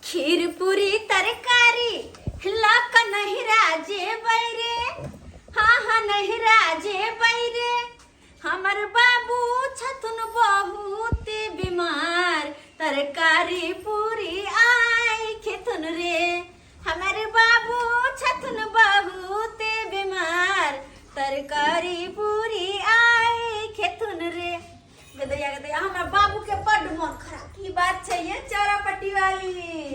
खीर पूरी तरकारी लऽ कऽ नहिरा जेबै रे, हाँ हाँ नहिरा जेबै रे। हमर बाबू छथुन बहुत बीमार, तरकारी पूरी आइ खेथुन रे। हमर बाबू छथुन बहुत बीमार, तरकारी पूरी आइ खेथुन रे। गदैया गदैया, हमरा बाबू के बड्ड मन खराब। की बात छै ये चौरा पट्टी वाली?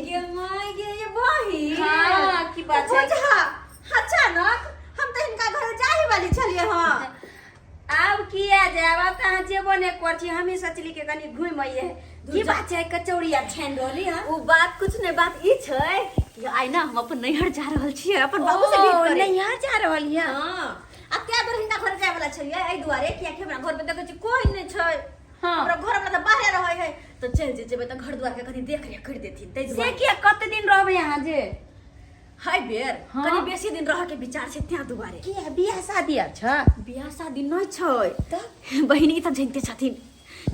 गे माय गे, ये बहिन। हाँ, की बात छै? बुझा अचानक हम तऽ हिनका घर जाही वाली छलियै हँ। आब किया जायब, आब तऽ अहाँ जेबो नहि करै छी। हमही सोचली के कनि घुमि अइयै। की बात छै, कचौड़ी आ छानि रहली हँ? ओ बात कुछ नहि, बात ई छै कि आइ ना हम अपन नैहर जा रहल छियै, अपन बाबू से भेंट ओ, करे। नैहर जा रहल यऽ? हाँ, आ क्या बेर हिनका घर जाय वाला छलियै, एहि दुआरे कियाकि हमरा घर में देखै छी कोई नहि छै। हाँ। हमरा घर में तऽ बाहरे रहै है, तऽ चलि जे जेबै तऽ घर द्वार के कनि देख रेख कर देथिन, ताहि से दुआरे। किया, कते दिन रहबै अहाँ जे? है बेर हाँ। कनि बेसी दिन रह के विचार छै, त्यां दुआरे। किया, बियाह शादी आर छ? बियाह शादी नहि छै। तऽ? बहिन ई तऽ जानते छथिन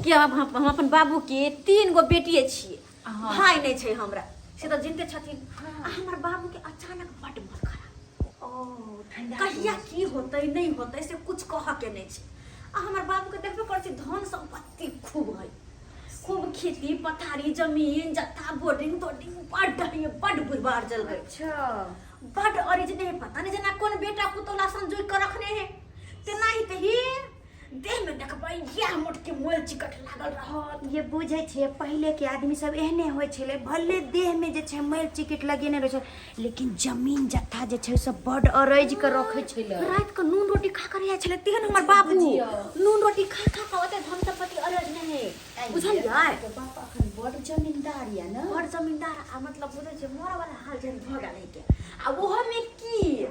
कि हम अपन बाबू के 3 गो बेटिए छियै। हाँ। भाय नहि छै हमरा, से तऽ जानते छथिन। आ हमर बाबू के अचानक बड्ड मन खराब। ओ ठंडा कहिया की होतै नहि होतै से कुछ कहऽ के नहि छै। आ हमर बाबू के देखबे करै छी, धन सम्पत्ति खूब है, खूब खेती पथारी जमीन जत्था बोर्डिंग तोर्डिंग बड्ड है, बड्ड बुढ़बा अरजल है। अच्छा। बड्ड अरिज नहीं है, पता नहीं जेना कोन बेटा पुतोला संजोग के रखने है, तेना ही तही देह में देखबै इएह मोट के मोल चिकट लागल रहत। ये बुझै छियै, पहिले के आदमी सब एहने होइ छलै, भले देह में जे छै मैल चिकट लगेने रहै छै, लेकिन जमीन जत्था जे छै सब बड अरैज के रखै छलै। राति के नून रोटी खा कर जाइ छलै तेहन हमर बाबू। बुझियौ। नून रोटी खा खा के ओते धन सम्पत्ति अरज नहि है, बुझलियै? के बाप अखन बड जमींदार या ने? बड़ जमींदार, आ मतलब बुझै छै मरऽ वाला हाल जेहन भऽ गेल है के। आ ओहो में की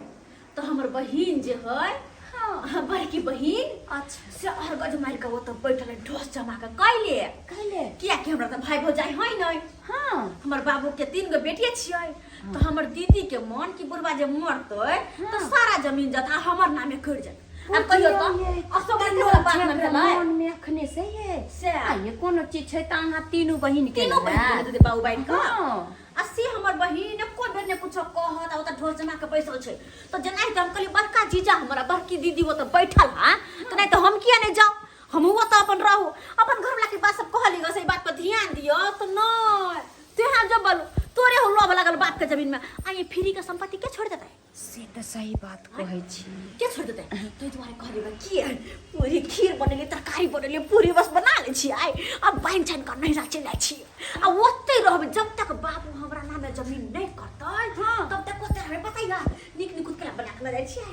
तऽ हमर बहिन जे है, हाँ। बड़की बहिन। अच्छा। से अरगज मारि कऽ ओतऽ बैठल है ढोस जमा कऽ। कैले? कैले? कियाकि हमरा तऽ भाय भौजाइ है नहि। हाँ। हमर बाबू के 3 गो बेटिए छियै, तऽ हमर दीदी के मन कि बुढ़बा जे मरतै तऽ सारा जमीन जथा हमर नामे करि जायत। आब कहियो तऽ असगर वाला बात न भेलै। मन में अखने से ये से। आ ये कोनो चीज छै तऽ अहाँ तीनू बहिन के तीनू ने? बहिन के देतै बाबू बांटि कऽ। हाँ। आ से हमर बहिन एको बेर ने कुछो कहत, आ ओतऽ ढोल जमा के बैसल छै। तऽ जेनाहि तऽ हम कहलियै बड़का जीजा हमरा बड़की दीदी ओतऽ बैठल हा, तऽ नहि तऽ हम किया नहि जाउ, हमहूँ ओतऽ अपन रहू। अपन घरवला के बात सब कहली ग, से ई बात पर ध्यान दियौ तऽ नहि तेहाँ जब बोलू तोरे हो लोभ लागल बाप के जमीन में, आ ये फ्री के संपत्ति के छोड़ देतै? से तऽ सही बात कहै छी। के छोड़ देतै? ताहि दुआरे कहलियै ग, की पूरी खीर बनेलियै, तरकारी बनेलियै, पूरी बस बना लै छी आइ, आ बान्हि छानि कऽ नैहरा चलि जाइ छी आ ओतहि रहबै जब तक बाबू हमरा नामे जमीन नहि करतै। हाँ। तब तक ओतहि रहबै। पता यऽ नीक निकुत केना बना कऽ लऽ जाइ छियै?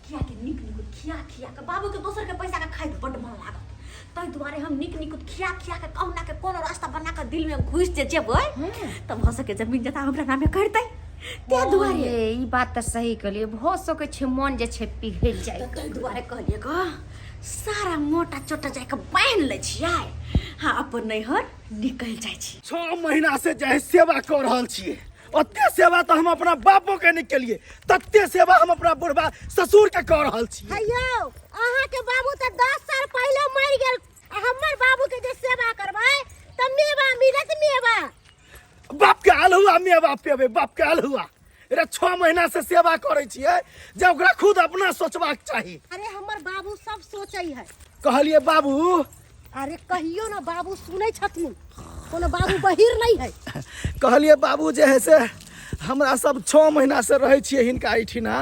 कियाकि नीक निकुत खिया खिया कऽ बाबूके दोसरके पैसाके खाइत बड्ड मन लागत, ताहि दुआरे हम नीक निकुत खिया खिया कऽ कहुना के कोनो रास्ता बना कऽ दिलमे घुसि जे जेबै तऽ भऽ सकै जमीन जथा हमरा नामे करतै, ताहि दुआरे। ए, ई बात तऽ सही कहलियै, भऽ सकै छै मन जे छै पिघलि जाय। तऽ ताहि दुआरे कहलियै ग, सारा मोटा चोटा जाय कऽ बान्हि लै छियै, हाँ अपन नैहर निकलि जाइ छी। 6 महीना से जे है सेवा कऽ रहल छियै, ओते सेवा तऽ हम अपना बापो के नहि केलियै तते सेवा हम अपना बुढ़बा ससुर के कऽ रहल छी। हेयौ, अहाँके बाबू तऽ 10 साल पहिले मरि गेल, आ हमर बाबू के जे सेवा करबै तऽ मेवा मिलत, मेवा। बाप के आल हुआ मेवा पेबै, बाप के आल हुआ। रे 6 महीना से सेवा करै छियै जे ओकरा खुद अपना सोचबाक चाही। अरे हमर बाबू सब सोचै है। कहलियै बाबू। अरे कहियो ना, बाबू सुनै छथिन, कोनो बाबू बहिर नहीं है। कहलियै बाबू जे है से हमरा सब 6 महीना से रहै छियै हिनका एहिठिना,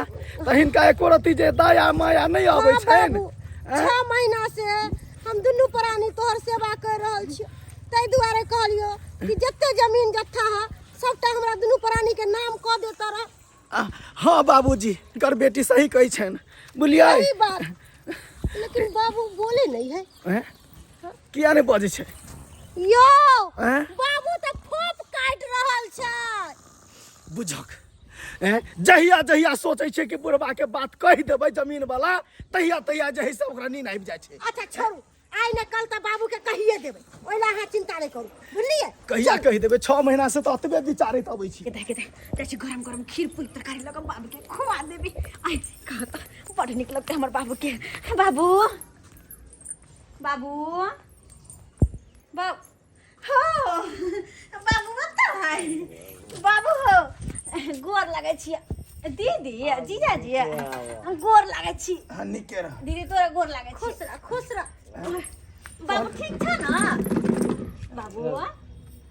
तऽ हिनका एको रत्ती जे दया माया नहि अबै हाँ, छनि। बाबू, 6 महीना से हम दुनू प्राणी तोहर सेवा कर रहल छियो, ताहि दुआरे कहलियो कि जते जमीन जत्था है सबटा हमरा दुनू प्राणी के नाम कऽ दे तोरा। हाँ बाबूजी, हिनकर बेटी सही कहै छनि, बुझलियै? सही बात, लेकिन बाबू बोले नहीं है। हैं? किया नहि बजै छै? यौ हैं? बाबू तऽ फोप काटि रहल छै। बुझक हैं? जहिया जहिया सोचै छै कि बुढ़बा के बात कहि देबै जमीन वाला, तहिया तहिया जे है से ओकरा नींद आबि जाइ छै। अच्छा छोड़ू, आइ ने कल तऽ बाबू के कहिए देबै, ओहि लए अहाँ चिंता नहि करू, बुझलियै? कहिया कहि देबै? 6 महीना से तऽ एतबे विचारैत अबै छी। के दे जाइ छी गरम गरम खीर पूरी तरकारी लऽ कऽ बाबू के खुआ देबी। आइ कह तऽ बड़ नीक लगतै हमर बाबू के। बाबू बाबू बाबू हो बाबू बताय। गोर लागै छी दीदी, जीजाजी, हम गोर लागै छी। हाँ, नीके रह। दीदी, तोरा गोर लागै छी। खुश रह, खुश रह। बाबू, ठीक छ न बाबू?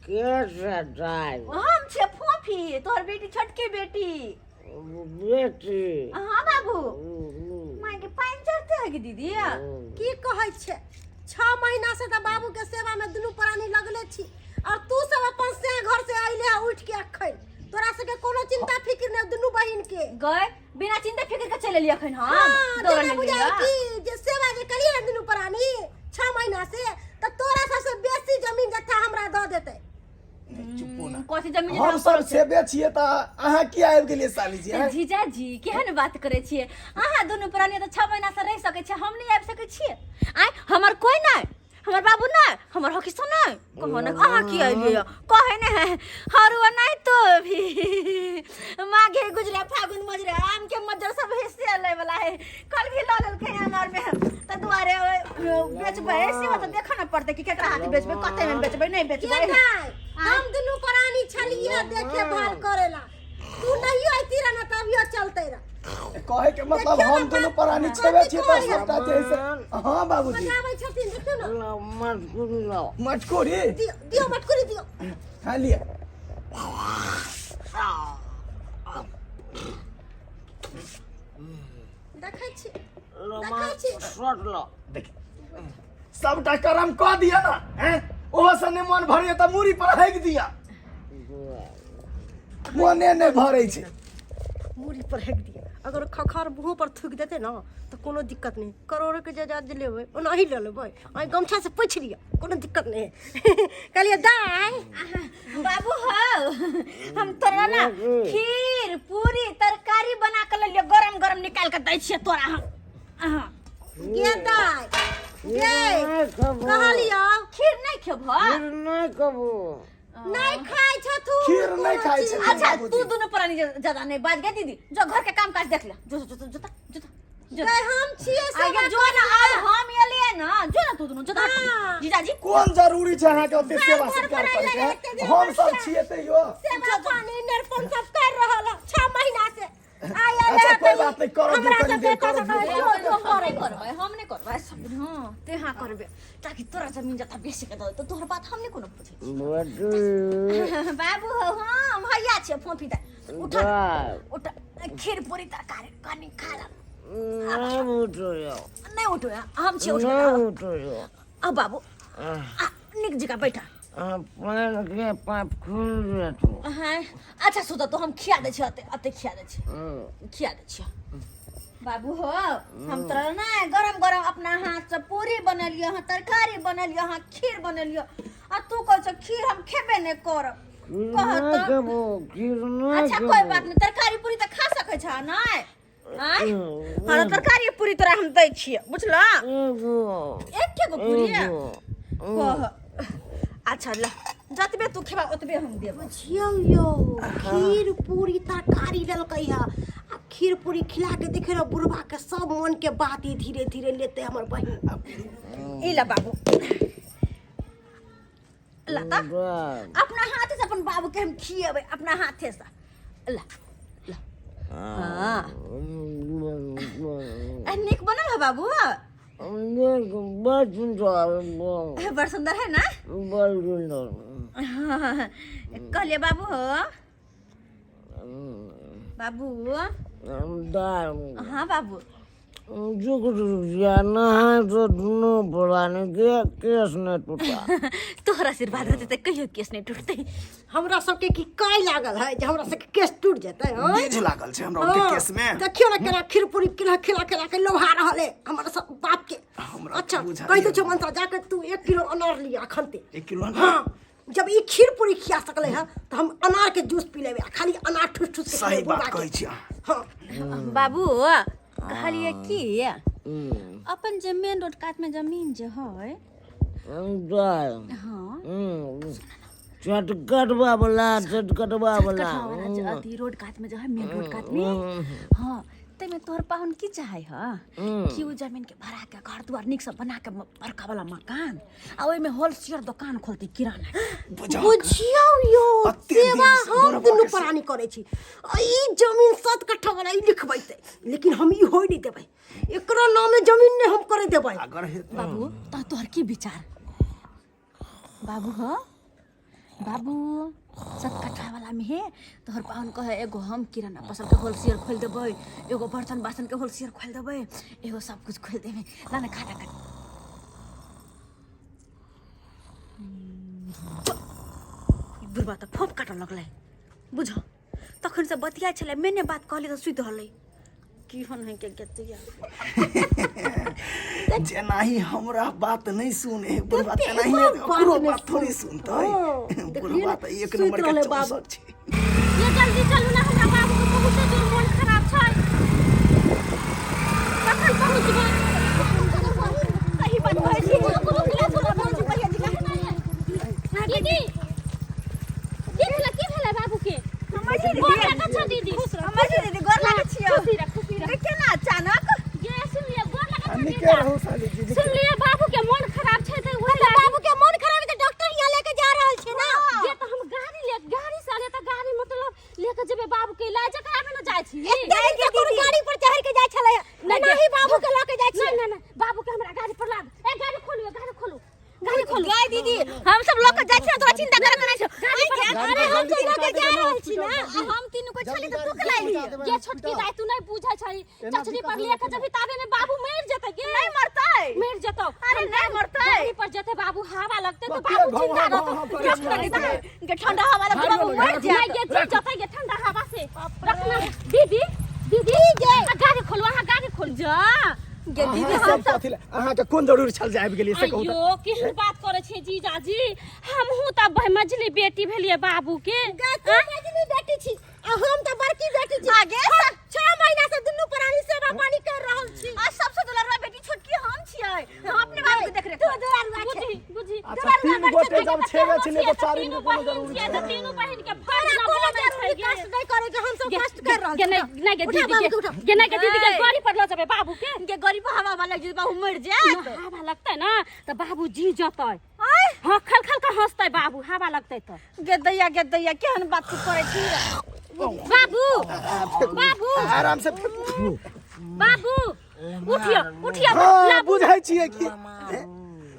के छै दाइ? हम छियै फोफी, तोहर बेटी, छोटकी बेटी। बेटी? हाँ बाबू। माय के पानि चढ़ते है कि दीदी? की कहै छै, 6 महीना से तऽ बाबू के सेवा में दुनू प्राणी लगले छी और तू सब अपन से घर से अइले है उठ के। अखन तोरा सबके कोनो चिंता फिक्र नहीं दुनू बहिन के। गए, बिना चिंता फिक्र के चल एलियै अखन हम। हाँ, दौड़ल जेना एलियै। बुझाइ कि जे सेवा जे करिए ने दुनू प्राणी 6 महीना से, तऽ तोरा सबसे बेसी जमीन जत्था हमरा दऽ देतै। नहीं, चुप्पो ना। कथी जमीन? हम सब सेबे छियै तऽ अहाँ किया आबि गेलियै साली जी, आँय? जीजाजी, केहन बात करै छियै अहाँ? दुनू प्राणी तऽ 6 महीना से रहि सकै छियै, हम नहि आबि सकै छियै? आँय, हमर कोइ नहि, हमर बाबू नहि, हमर हकीसो नहि, कहो ने अहाँ की अयलियै? कहे ने है हरुआ नहीं तो भी माघे गुजरे फागुन मजरे आम के मज्जर सब हिस्से लै वाला है। कल भी लऽ लेलकै अनार में, तऽ दुआरे बेचबै से तऽ देखऽ ने पड़तै कि केकरा हाथ बेचबै, कते में बेचबै, नहि के बेचबै। नहि, हम दुनू प्राणी छलियै देखे भाल करेला। तू नहीं अइती रह ना तभियो चलते रह। कहे के मतलब देखियौ हम ने दुनू बाप, प्राणी छेबे कथी छियै तऽ कहै है? सबटा जे है से। हाँ बाबूजी। बजाबै छथिन, देखियौ ने। मटकुरी लाओ। मटकोरी। दियौ, दियौ, मटकुरी दियौ। हाँ, लिअ। देखै छी, देखै छी। शॉट लो। देख, सबटा करम कऽ दिअ ने, हैं, ओहो से नहि मन भरैया तऽ मूड़ी पर हाकि दिअ। मने नहि भरै छै। मूड़ी पर हेक दिया, अगर खखर मुँह पर थूक देते ना तऽ कोनो दिक्कत नहीं। करोड़ो के जायदाद जे लेबै ओनाही लऽ लेबै। आइ गमछा से पोछि लिअ, कोनो दिक्कत नहीं। कहलियै दाइ। बाबू हो, हम तोरा ना खीर पूरी तरकारी बना के लेलियो, गरम गरम निकाल के दै छियै तोरा हम। अहाँ गे दाइ गे, कहलियौ। खीर नहि खेबह? नहि कबू। नहीं खाइ छथु। खीर नहि खाइ छथिन। अच्छा। बाबूजी। तू दुनू प्राणी ज्यादा नहीं बाज गे दीदी, जो घर के काम काज देख ले, जो जो जो जो जो जो। दाइ, हम छियै आगे सेवा। जो ना, आब हम एलियै ना, जो ना तू दुनू जो। हाँ। जीजाजी। कोन जरूरी छै अहाँके ओते सेवा घर सत्कार पर अइले करके? एते दिन हम सब बच्चा। छियै तैयो। सेवा पानी निरपन सब कर रहल है 6 महीना से। आइ आइ। अच्छा, कोई बात नहीं, करो दियौ, हमरा कनी सब देर बेटा करो सब दियौ। जो जो हम नहीं करबै, हम नहीं करबै सब। हाँ, ते हाँ करबै ताकि तोरा जमीन जथा बेसी के दऽ देतौ। तोहर बात हम नहीं कोनो पूछै छी। बेटी। बाबू हो, हाँ भैया छै फोफी दे, उठ। दाइ। उठ, खीर पूरी तरकारी कनी खा ले। नहि उठो। नहीं उठो, हम छियै उठबै। नहि उठो। आ बाबू, आ नीक जकाँ बैठा। पानि के पाइप खुल जेतौ। हाँ, अच्छा सुत तो, हम खिया दै छियै, अते अते खिया दै छियै, खिया दै छियै। बाबू हो, हम तोरा ना गरम गरम अपना हाथ से पूरी बनेलियो हँ, तरकारी बनेलियो हँ, खीर बनेलियो, आ तू कहै छौ खीर हम खेबे नहि करब। खीर कह नहि तऽ। खेबो, खीर नहि। अच्छा, कोई बात नहीं, तरकारी पूरी तऽ खा सकै छह नहि? आँय? हाँ, तऽ तरकारी पूरी तोरा हम दै छियै, बुझलऽ? एगो। एके गो पूरी? एगो। कह, अच्छा ल, जतबे तू खेबा ओतबे हम देबो। बुझियौ यौ, खीर पूरी तरकारी लेलकै है। आ खीर पूरी खिला के देखे रहो, बुढ़बा के सब मन के बात ही धीरे धीरे लेते हमर बहिन। ई ल बाबू, लता। दाइ। अपना हाथे से अपन बाबू के हम खिएबै, अपना हाथे से। ल ल, हाँ। ए, नीक बनल है बाबू? बड़ सुन्दर। बड़ सुंदर है ना? बड़ सुन्दर। हाँ, कहलिए बाबू हो, बाबू। दाइ। हाँ बाबू। जुग जुग नहाय तो दुनू प्राणी के केस नहि टूटा। तोहर आशीर्वाद रहते तऽ कहियो केस नहीं टूटते। हमरा सबके की काय लागल है जे हमरा सबके केस टूट जेतै, हँ? बीज लागल छै हमरा ओते केस में। देखियौ ने केना खीर पूरी खिला खिला खिला के लोहा रहल है हमरा सब बाप के। हमरा अच्छा, बुझाइए। कहि दे छौ मनसा, जाके तू 1 किलो अनार लिया अखन ते। 1 किलो? हाँ, जब ई खीर पूरी खिया सकले है तो हम अनार के जूस पी लेबै आ खाली अनार ठूस ठूस के सही खिलेबै बात बुढ़बा के। कहै छी अहाँ। हाँ। बाबू, कहलिए की अपन जे मेन रोड कात में जमीन जे है। दाइ। हाँ। चटकटवा वाला, चटकटवा वाला। कटवा वाला जे अथी रोड कात में जो है, मेन रोड कात में, हाँ। ताहिमे तोहर पाहुन की चाहै ह कि ओ जमीन के भरा के घर दुआर नीक से बना के बड़का वाला मकान आ ओहिमे होलसेल दोकान खोलतै किराना के। बुझियौ यौ अते दिन सेवा से हम बुढ़बा दुनू के से- प्राणी करै छी आ ई जमीन 7 कट्ठा वाला ई लिखबैतै, लेकिन हम ई होय नहि देबै, एकरो नामे जमीन नहि हम करे देबै। अगर हेतै बाबू तऽ तोहर की विचार बाबू हो बाबू? 7 कट्ठा वाला में हे तोहर पाहुन कहे एगो हम किराना पसल के होलसेल खोल देबै, एगो बर्तन बासन के होलसेल खोल देबै, एगो सब कुछ खोल देबै। ला ना खाता कर। ई बुढ़बा तऽ फोप काटऽ लगलै। बुझ तखन से बतिया छलै, मैंने बात कहली तऽ सुति रहलै। की होन है के गतिया जेनाही हमरा बात नहीं सुने बुढ़वा तेनाही ओकरो बात थोड़ी सुनतै। बुढ़वा तऽ एक सुति नंबर के रहलै बाबू। चौसठ छै। ये जल्दी चलू ना, हमरा बाबू के बहुत जोर मोन खराब छै। कखन पहुँचबै? सही बात कहै छी। दीदी, की भेलै? की भेलै बाबू के? हमर दीदी, गोर लागै छौ दीदी। हमर दीदी, गोर लागै छियौ। खुशी रह, खुशी रह। केना अचानक ये सुन लिअ, गोर लागै छौ नीके दीदी। रहू साली जी। सुन लिअ, बाबू के मोन खराब छै तऽ ओहि तऽ बाबू के मोन खराब है तऽ डॉक्टर यहाँ लेके जा रहल छै ना। जे तऽ हम गाड़ी ले, गाड़ी से आले तऽ गाड़ी मतलब लेके जेबै बाबू के इलाज कराबे ने जाइ छी। एते दिन से कोनो गाड़ी पर चढ़ के जाइ छलै, एनाही बाबू के लऽ के जाइ नहीं छियै। नहीं नहीं, बाबू के हमरा गाड़ी पर लाद। ए गाड़ी खोलू, ए गाड़ी खोलू, गाड़ी खोलू। गाय दीदी, हम सब लऽ के जाइ छी, तोरा चिंता करे के नहि छौ। अरे हम सब लऽ के जा रहल छी ना। आ हम तीनू को छली तऽ तू के लाइली? ये छोटकी दाई, तू नहीं बुझै छै। चचरी पर लेके जबी ताबे में बाबू मर जेतै गे। नहीं मरतै। मर जेतौ। अरे नहीं मरतै। गाड़ी पर जेतै बाबू, हवा लगतै तऽ कते बाबू घाव जिंदा घाव रहतौ। घाव करै छै। गे ठंडा हवा लगतै बाबू मर नहीं जायत। गे, जी जेतै गे ठंडा हवा से। रखना दीदी, दीदी आ गाड़ी खोलू, अहाँ गाड़ी खोलू। जा गे दीदी, अहाँ हम सब कथी लए, अहाँके कोन जरूरी छल जे आबि गेलियै से कहू तऽ? अयो, केहन बात करै छियै जीजाजी? हमहूँ तऽ मझली बेटी भेलियै बाबू के। गे, तू मझली बेटी छी आ हम तऽ बड़की बेटी छी। आगे 6 महीना से दुनू प्राणी सेवा पानी कर रहल छी। आ सबसे दुलरवा बेटी छोटकी हम छियै, हम अपने बाबू के देख रेख तू दुलारुआ छै। बुझी बुझी। अच्छा, तीन गोटे जब छेबे छलै तऽ चारिम तीनू के कोनो बहिन जरूरी छियै छै? तऽ तीनू बहिन के फर्ज तोरा ना कोनो बनै छै जरूरी गे। कष्ट नहि करे के, हम सब कष्ट कर रहल गे छी। नहीं नहीं गे उठा दीदी बाबू गे, के, उठा। गे नहीं गे दीदी गे, ए। गाड़ी पर लऽ जेबै बाबू के। गे गरीब हवा वाला जे बाबू मर जायत। ना, हवा लगतै ना तऽ बाबू जी जेतै। हाँ, खल खल के हंसतै बाबू, हवा लगतै तऽ। गे दैया, गे दैया, केहन बात तू करै छी? बाबू, बाबू, आराम से फेकू। बाबू उठियो, उठियो। हाँ, बुझै छियै कि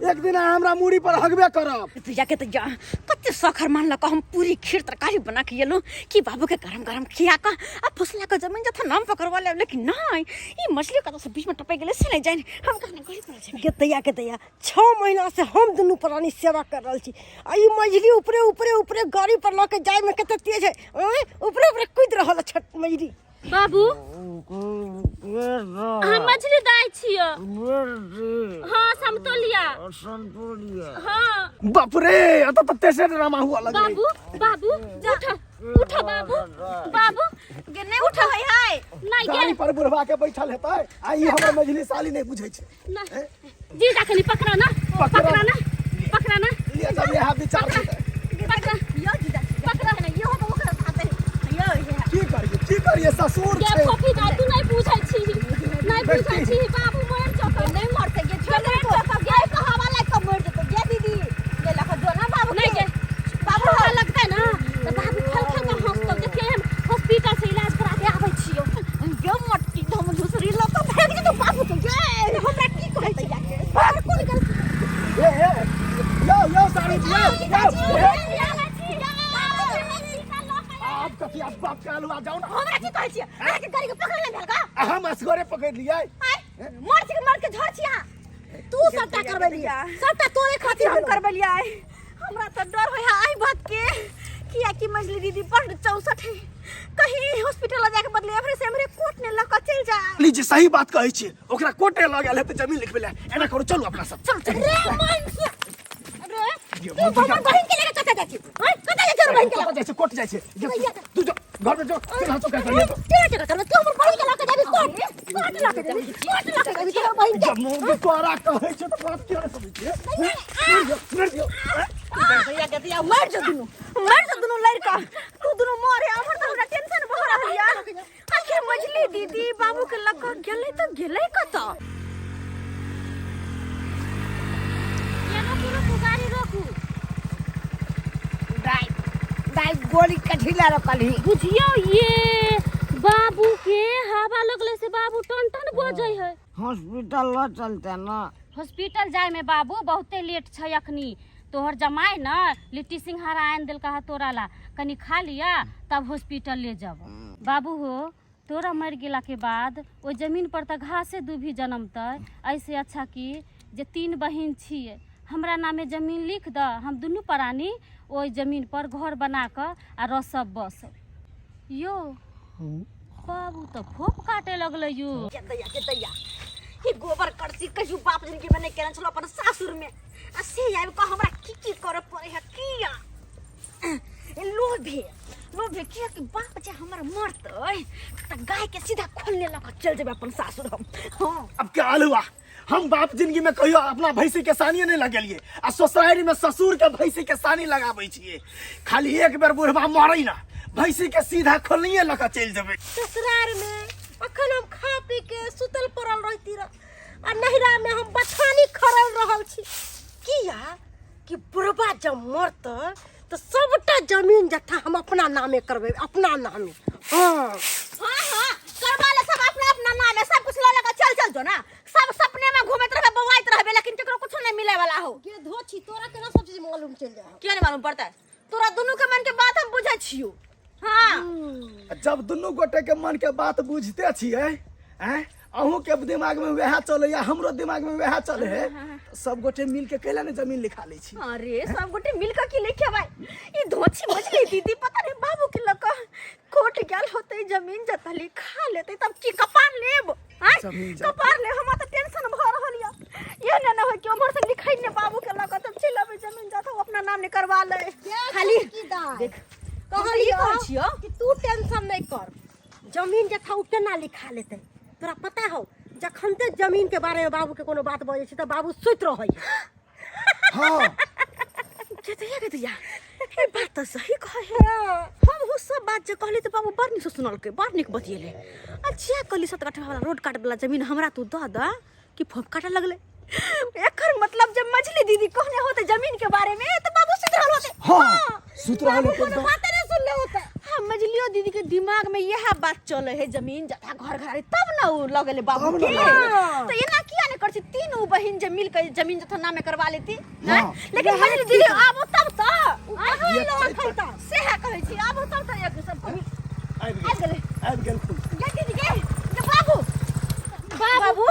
एक दिन अहाँ हमरा मूड़ी पर हगबे करब। दैया के दैया, कते सखर मानलक। हम पूरी खीर तरकारी बना के एलहुँ कि बाबू के गरम गरम खिया कऽ आ फुसला के जमीन जथा नाम पकड़वा लेब, लेकिन नहीं, ई मछली कतऽ से बीच में टपक गेलै से नहीं जानि। हम कहने गरी पड़ल छै। गे दैया, के दैया, 6 महीना से हम दुनू प्राणी सेवा कर रहल छी आ ई मझली ऊपरे ऊपरे ऊपरे गाड़ी पर लऽ के जाय में कते तेज है। आँय, ऊपरे ऊपरे कूद रहल है छठ मझली। बाबू, अहाँ मछली दाइ छियो? हाँ, समतोलिया। संतोलिया। हाँ। बाप रे, एतऽ तऽ तेसर ड्रामा हुआ लगलै। बाबू, बाबू उठ, उठ बाबू, बाबू। गे नहीं उठ है है। नहीं गे। गाड़ी पर बुढ़वा के बैठल हेतै आ ई हमर मझली साली नहीं बुझै छै। नहीं जीजा, कनी पकड़ा ना। पकड़ा। पकड़ा ना, पकड़ा ना। लिए सब यहाँ विचार हेतै। पकड़ा। यो जीजा, पकड़ा ना, यो तो ओकरा साथे यो ये। की करिए, की करिए, ससुर गे छै। फोफी दाइ, तू नहीं बुझै छी, नहीं बुझै छी, बाबू मर जेतौ। नहीं मरतै गे, छोड़ दे तो गे, तो हवा लाग के मर जेतौ। गे दीदी, गे लख दो ना बाबू नहीं के। गे, बाबू हवा लगतै ना तऽ बाबू खल खल के हंसतौ। देखिए, हम हॉस्पिटल से इलाज करा के आबै छियौ। गे मट्टी हम दूसरी लऽ के भागि जेतौ बाबू के। गे हमरा की कहै छै? हमर कोन गलती? ए ए, यो यो सारू जी, यो यो, ए, आब कथी, आब बाप के अलुआ जाउ ना। हमरा की कहै छियै? अहाँके गाड़ी के पकड़ ले भेल का? आ हम असगरे पकड़ लियै। आय मर छी, मर के झड़ छी अहाँ। तू सबटा करबेलियै, सबटा तोरे खातिर हम भेलौ। करबेलियै। हमरा तऽ डर होइ है एहि बात के, कियाकि मझली दीदी बड्ड चौसठ है, कहीं हॉस्पिटल जाके बदले एमहरे से एमहरे कोर्ट ने लऽ कऽ चलि जाए। लीजिए, सही बात कहै छी, ओकरा कोर्टे लऽ गेल हेतै जमीन लिखबै लए। एना करू, चलू अपना सब। चल चल। रे मन से रे, ये तू हमर बहिन के लेके कतऽ जाइ छी? आँय, कतऽ जाइ छी हमर बहिन के कतऽ लऽ? जाइ छै? कोर्ट जाइ छै। तू जो घर में जो, चल हंसो कर केना केना करबै? तू हमर बहिन के लऽ के जाबी कोर्ट? कोर्ट लऽ के जाबी, कोर्ट लऽ के जाबी तू हमर बहिन के? जब मुंह तोरा कहै छै तऽ बात किया नहि समझै छियै? मरि जो, मरि जो। दैया के दैया, मर जो दुनू, मर जो दुनू लड़का, तू दुनू मरे। हमर तऽ हमरा टेंशन भऽ रहल या। आखिर मझली दीदी बाबू के गेलै तऽ गेलै कतऽ? ये रोकू रोकू गाड़ी रोकू। दाइ दाइ, गोली कथी लए रोकलही? बुझियो ये बाबू के हवा लगले से बाबू टन टन बजै है। हॉस्पिटल लऽ चलते ने। हॉस्पिटल जाय में बाबू बहुते लेट छै अखनी। तोहर जमाई न लिट्टी सिंघाड़ा आनि देलका है तोरा ला, कनी खा लिया तब हॉस्पिटल ले जब। बाबू हो, तोरा मरि गेला के बाद ओहि जमीन पर तऽ घासे दूभी जनमतै। ऐसे अच्छा कि जे तीन बहिन छियै, हमरा नामे जमीन लिख दऽ, हम दुनू प्राणी ओहि जमीन पर घर बना कऽ आ रसब बसब। यो बाबू तऽ फोप काटे लगलै यो। के दैया के दैया, ई गोबर करसी कहियो बाप जिंदगी में नहीं केने छलो अपन सासुर में, आ से आबि कऽ हमरा की की करऽ पड़े है। किया लोभे लोभे, किया कि बाप जे हमर मरतै तऽ गाय के सीधा खोलने लऽ कऽ चलि जेबै अपन सासुर हम। हाँ। अब क्या हुआ? हम बाप जिंदगी में कहियो अपना भैंसी के सानिए नहीं लगेलिए आ ससुरारी में ससुर के भैंसी के सानी लगाबै छियै। खाली एक बेर बुढ़बा मरै ना, भैंसी के सीधा खोलनिए लऽ कऽ चलि जेबै। ससुरार में अखन हम खा पी के सुतल पड़ल रहती रह आ नहिरा में हम बथानी खड़ल रहल छी। किया कि बुढ़बा जब मरतै तऽ सबटा जमीन जत्था हम अपना नामे करबै, अपना नामे। हाँ हाँ हाँ, करवा ले सब अपना अपना नामे, सब कुछ लऽ लऽ कऽ चल चल जो ना। सब सपने में घूमैत रहबे, बौआइत रहबे, लेकिन केकरो कुछो नहीं मिले वाला हो। गे धोछी, तोरा केना सब चीज मालूम चलि जाय? किया नहीं मालूम पड़ता है? तोरा दुनू के मन के बात हम बुझै छियो। हाँ। जब दुनू गोटे के मन के बात बुझते छियै, आँय, अहूँ के दिमाग में वएह चलैया, हमरो दिमाग में वएह चले है, सब गोटे मिल के कैला ने जमीन लिखा लै छी? अरे सब गोटे मिल के की लिखेबै? ई धोछी मछली दीदी पता नहीं बाबू के लग कोर्ट गेल होते, जमीन जता लिखा लेते तब की कपार लेब? आँय? जमीन जता। कपार लेब, हमरा तऽ टेंशन भऽ रहल यऽ। ये ने न होय कि उम्हर से लिखै ने बाबू के लग तब चलि अबै, जमीन जता ओ अपना नाम ने करवा ले। खाली की दाय देख, कहलियो कहै छियौ कि तू टेंशन नहीं कर, जमीन जथा उ केना लिखा लेतै तोरा पता हो? जखन ते जमीन के बारे में बाबू के कोनो बात बजै छै तऽ बाबू सुति रहै। हाँ। के दैया के दैया, ई बात तऽ सही कहै है। हम हूँ सब बात जे कहली तऽ बाबू बड़ नीक से सुनलकै, बड़ नीक बतियेले। अच्छा कहली 7 कट्ठा वाला रोड काट वाला जमीन हमरा तू दऽ दऽ कि फोप काटऽ लगलै। एकर मतलब जब मझली दीदी कहने होते जमीन के बारे में तो बाबू सुति रहल होते। हाँ, सुति रहल होते। कोनो बाते नहीं सुनले होते। हाँ, मझलियो दीदी के दिमाग में यह बात चले है, जमीन जथा घर घर, तब ना उ लगले बाबू तब ना के। लगले। तो एना किया ने करছি तीन उ बहिन जे मिल के जमीन जथा नामे करवा लेती? हाँ। लेकिन मझली दीदी आबो तब तो। ये चैत से है कहै छी, आबो तब तो एक सब कभी आबि आबि गेलै। आबि गेल खूब। गे दीदी गे, गे बाबू बाबू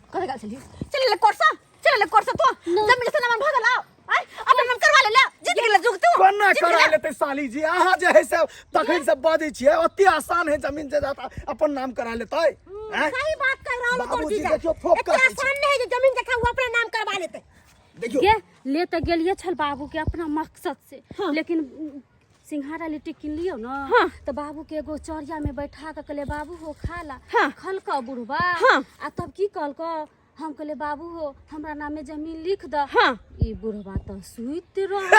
कथी गेल छली? चल ले कोर्सा, चल ले कोर्सा। तो जमीन जथा नाम भऽ गेल, आउ आय अपन नाम करवा ले, ले जीत गेल जुग तू। कोना जीत करा गेला। लेतै साली जी? अहाँ जे है से तखन से बजै छियै, अति आसान है जमीन जायदाद अपन नाम करा लेतै? आँय? सही बात कह रहल हो तोर बाबूजी जीजा। देखियौ फोप एते काटै छै। आसान नहीं है जे जमीन जथा उ अपने नाम करवा लेतै। देखियौ गे ले तऽ गेलिए छल बाबू के अपना मकसद से। हाँ। लेकिन सिंघाड़ा लिट्टी किन लियौ न। हाँ। तऽ बाबू के एगो चरिया में बैठा के कहलिए बाबू हो खा ला। हाँ। खलक बुढ़बा। हाँ। आ तब की कहलक, हम कहलिए बाबू हो हमरा नामे जमीन लिख द। हाँ। ई बुढ़बा तऽ सुति रहल।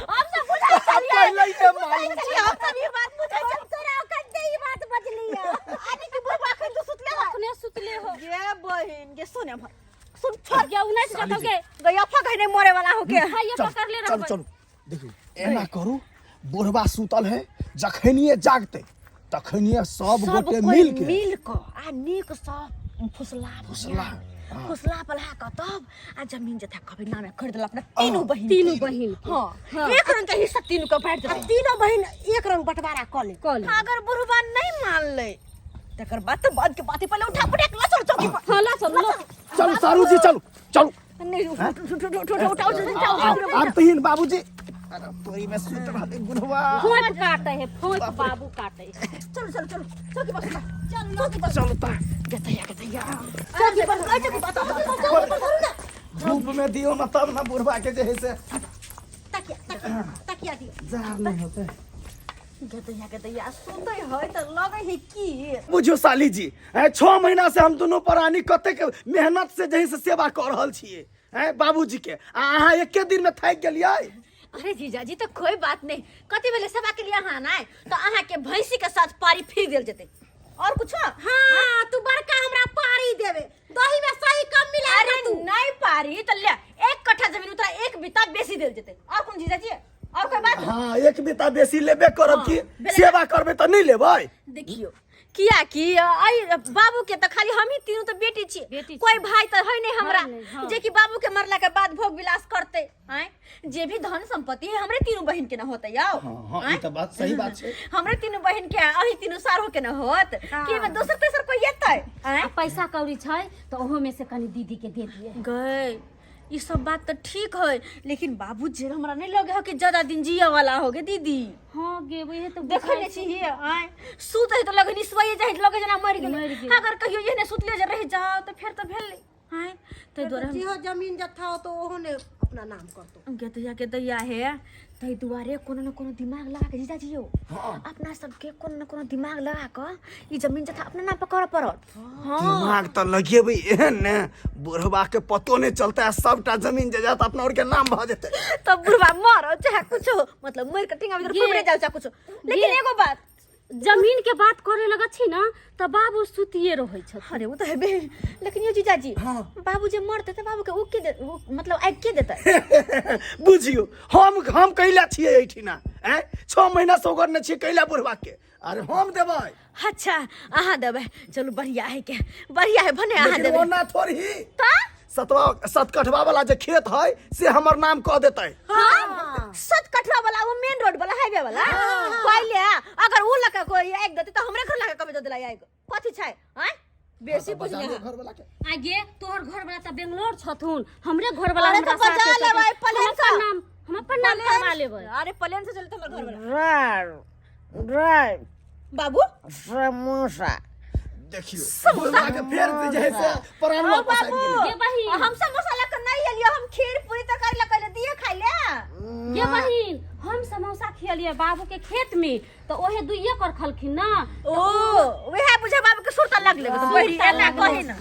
हम सब बुझै छलियै। पहिले ही से मालूम बुझै छलियै, हम सब ई बात बुझै छलियै। तोरा ओकर दे ई बात बजलियै। आने कि बुढ़बा अखन तो सुतले है। अखने सुतले हो। गे बहिन गे, सुन एम्हर सुन, छोड़। गे उन्नैस साली जतौ जी। गे। गैया फक नहीं मरे वाला हो के। हाँ, ये चलू, पकड़ ले चलू रहबै। चलू, देखियौ एना करू, बुढ़बा सुतल है, जखनिए जागतै तखनिए सब सब गोटे कोई मिल के मिल के आ नीक सँ फुसला फुसला, हाँ। फुसला पलहा के तब आ जमीन जथा कभी नामे खरीद अपना तीनू बहिन तीनू के। बहिन के। हाँ, एक रंग के हिस्सा तीनू के बांट आ देबै। तीनों बहिन एक रंग बंटवारा कऽ ले। कऽ ले। हाँ, अगर बुढ़बा नहीं मान ले तकर बाद तो बाद के बात ही, पहले उठा पटक ला चल चौकी पर। हाँ, ला चल, ला। चलू सारू जी, चलू चलू। नहीं, उठ उठ उठ उठ उठ उठाओ उठाओ। आब आब तहिन बाबूजी, अरे तोरी में सुत रहते बुढ़वा। फोंक काटे है, फोंक बाबू काटे है। चलो चलो चलो, चौकी पर सुता, चल चौकी पर। चलू ता। गतैया गतैया, चौकी पर चौकी पर चौकी पर धरू ना। धूप में दियो ना तब ना बुढ़वा के जे है से। तकिया तकिया तकिया दियो। जार नहीं होते। गतैया गतैया, सुतै है त लगै है की बुझियो साली जी, 6 महीना से हम दुनू प्राणी कतेक मेहनत से जे है से सेवा कऽ रहल छियै हैं बाबूजी के, आ अहाँ एके दिन में थाकि गेलियै। अरे जीजाजी तो कोई बात नहीं, कथी भेलै सेवा के लिए अहाँ आनाय तो अहाँ के भैंसी के साथ पारी फिर देल जेतै और कुछ। हाँ तू बड़का हमरा पारी देबे, दही में सही कम मिला। अरे नहीं पारी तो ले 1 कट्ठा जमीन उतरा 1 बीता बेसी देल जेतै। और कोन जीजाजी और कोई बात? हाँ 1 बीता बेसी लेबे करब की, हाँ, सेवा करबे त नहीं लेबै। देखियो किया कि आई बाबू के त खाली हम ही तीनों तो बेटी छी, बेटी छी। कोई भाई त है नहीं हमरा, है नहीं, हाँ। जे कि बाबू के मरला के बाद भोग विलास करते आए, जे भी धन संपत्ति है हमरे तीनों बहन के न होते याओ। हाँ, हाँ, ई त बात सही बात छै। हमरे तीनों बहन के अही तीनों सारो के न होत कि एमे दोसर तेसर कोई एतै आए? आ पैसा कौड़ी छै तऽ ओहो में से कनी दीदी के दे दिए। गए ई सब बात तो ठीक है, लेकिन बाबू जी हमरा नहीं लगे है कि ज्यादा दिन जिया वाला हो गे दीदी। हाँ गे वही तो देखै नहीं छी आए सुत है तो लगे निसवाइए जाए लगे जना मर गेलै। मरि गेलै। अगर कहियो एहने सुतले जे रह जाओ तो फेर तो भेल आए। तै दुआरे हम जेहो जमीन जत्था हो तो ओहो ने अपना नाम करतो। गे दैया के दैया हे, तै दुआरे कोनो न कोनो दिमाग लगा के जीजाजी यौ अपना सबके कोनो न कोनो दिमाग लगा के ई जमीन जत्था अपना नाम पर करऽ पड़त। हाँ दिमाग तऽ लगेबै एहन ने बुढ़वा के पतो नहीं चलता है, सबटा जमीन जायदाद अपना और के नाम भऽ जेतै। तब बुढ़वा मरो चाहे कुछ हो, मतलब मर के टिंगा भीतर फुबरे जाओ चाहे कुछ हो। लेकिन एगो बात जमीन के बात करे लगे छी ना तऽ बाबू सुतिए रहै छथिन। अरे वो तो हेबे, लेकिन यो जीजाजी हाँ। बाबू जे मरते तऽ बाबू के उ के दे, उ मतलब आगि के देतै? बुझियो हम कैला छियै एहिठिना, आँय 6 महीना से ओगरने छियै कैला बुढ़वा के, अरे हम देबै। अच्छा अहाँ देबै, चलू बढ़िया है के बढ़िया है भने अहाँ लेकिन देबै। ओना थोड़ी तऽ सतवा 7 कठवा वाला जे खेत है से हमर नाम कह देतै। हाँ 7 कठवा वाला वो मेन रोड वाला हाईवे वाला पहले अगर उ लका कोई आगि देतै तऽ हमरे घर लगा कमे दे देला आगि कथी छै आँय बेसी बजा बुझने लियौ घर वाला के। आगे तोहर घर वाला तऽ बेंगलोर छथुन, हमरे घर वाला अरे हमरा तऽ बजा साथे छथुन। लेबै, प्लेन हम अपन सँ। नाम, हम अपन नाम करवा लेबै। अरे प्लेन से चलते हमर घर वाला। ड्राइव ड्राइव बाबू समोसा देखियो बुढ़वा के फेर जे है से प्राण ओ वापस आबि बाबू गेलै। गे बहिन। हम समोसा लऽ कऽ नहीं एलियो, हम खीर पूरी तरकारी लऽ कऽ एलियो, दिए खाइ ले। गे बहिन हम समोसा खियलियै बाबू के खेत में तऽ ओहे दुइये कर खलखिन ना। ओ वएह बुझे बाबू के सुरता लगले तऽ बहिन एना कही ना।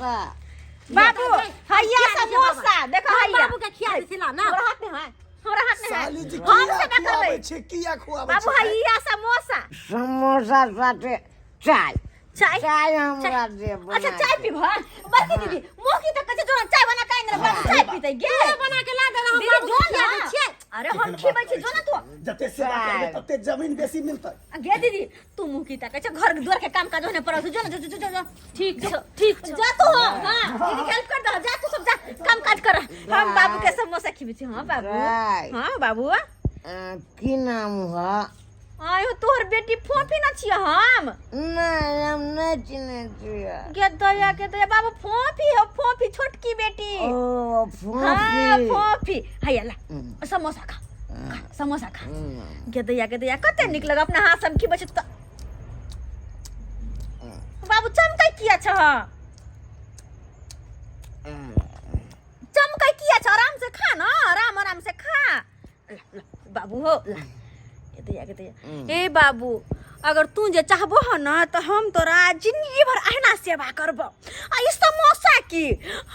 बाबू हैया समोसा देखो हम हैया बाबू के खिया देथिला ना। हमरा हाथ में है, हमरा हाथ में है। साली जी हम किया सेवा खुआबै करबै। छै, किया खुआबै बाबू छै? हैया समोसा समोसा साथे चाय चाय चाय हमरा दे बना अच्छा चाय के। पीबह बड़की दीदी मुँह की तऽ कहै छै जोना चाय बना के आनि देलक, बाबू चाय पीतै गे बना के ला देला हम दीदी बाबू जो के खिया ना दै छियै। अरे हम खिबै छी जो ना तू जते सेवा करबै तते जमीन बेसी मिलतै। गे दीदी तू मुँह की ताकै छै, घर द्वार के काम काज होने पड़ल छौ, जो ना जो जो जो जो ठीक छौ ठीक छौ जा तू। हाँ हाँ दीदी हेल्प कर दह, जा तू सब जा काम काज कर, हम बाबू के समोसा खिबै छी। हाँ बाबू राय। हाँ बाबू की नाम है? आयो तोहर बेटी फोफी न छियै हम। नहीं हम नहीं चिन्है छियै। गे दया के दया बाबू फोफी हो फोफी छोटकी बेटी। ओ हाँ फोफी। फोफी हैया ला समोसा खा, खा समोसा खा। गे दया के दया कते नीक लग अपना हाथ से हम खिबै छी त बाबू चमकै किया छ? चमकै किया छ? आराम से खा न, आराम आराम से खा। ला, ला, बाबू हो ला के दैया के दैया। ए बाबू अगर तू जे चाहबो ह न त हम तोरा जिंदगी भर अहिना सेवा करबो। आ ई समोसा की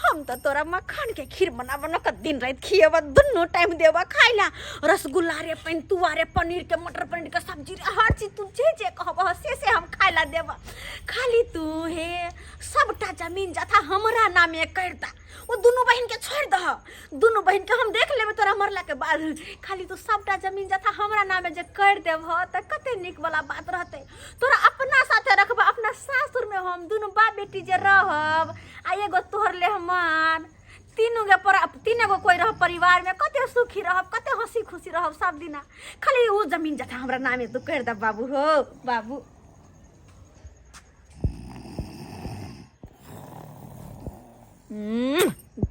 हम त तोरा मक्खन के खीर बना बना के दिन रात खिएबो, दुनू टाइम देबो खाइला। रसगुल्ला रे पंतुआ रे पनीर के मटर पनीर के सब्जी रे हर चीज तू जे जे कहबो से से हम खाइला देबो। खाली तू हे सबटा जमीन जथा हमरा नामे कर दा, ओ दुनू बहिन के छोड़ दह, दुनू बहिन के हम देख लेबै तोरा मरला के बाद। खाली तू सबटा जमीन जथा हमरा नामे जे कर देबह त कते नीक वाला बात रहतै। तोरा अपना साथे रखब, अपना सासुर में हम दुनू बाप बेटी जे रहब आ एगो तोहर लेहमान, तीनू गे पर तीन गो कोई रह परिवार में कते सुखी रहब, कते हंसी खुशी रहब सब दिना। खाली ओ जमीन जथा हमरा नामे तू कर दे बाबू हो बाबू।